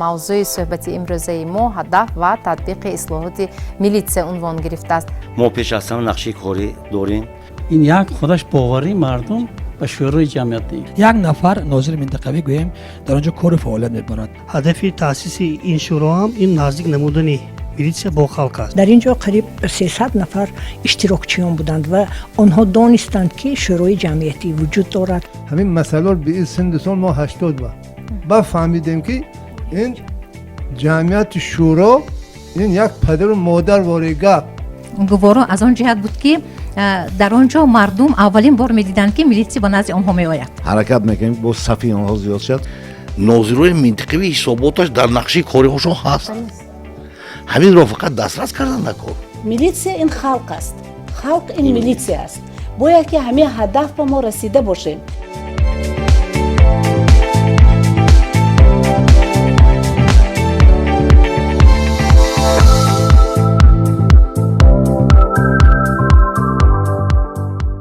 Мавзӯи суҳбати имрӯзаи мо ҳадаф ва татбиқи ислоҳоти милитсия унвон гирифтааст. Мо пеш аз ҳама нақшаи корӣ дорем. Ин як худаш боварии мардум ба шӯрои ҷамъиятӣ. Як нафар нозири минтақавӣ, гӯем, дар он ҷо кору фаъолият мебарад. Ҳадафи таъсиси ин шӯро ҳам ин наздик намудани милитсия бо халқ аст. Дар ин ҷо қариб 300 нафар иштирокчиён буданд ва онҳо донистанд, ки шӯрои ҷамъиятӣ вуҷуд дорад. Ҳамин масъаларо ба ин синну сол, мо 80 ба фаҳмидем, ки ин ҷамъияти шӯро ин як падару модар вори гап. Гуворо аз он ҷиҳат буд, ки дар он ҷо мардум аввалин бор медиданд, ки милитсия ба назди онҳо меояд. Ҳаракат мекунем, боз сафи онҳо зиёд шуд. Нозирои минтақавӣ ҳисоботаш дар нақшаи кориҳошон ҳаст, ҳаминро фақат дастрас кардан накор. Милитсия ин халқ аст, халқ ин милитсия аст. Бояд ки ҳамин ҳадаф ба мо расида бошем.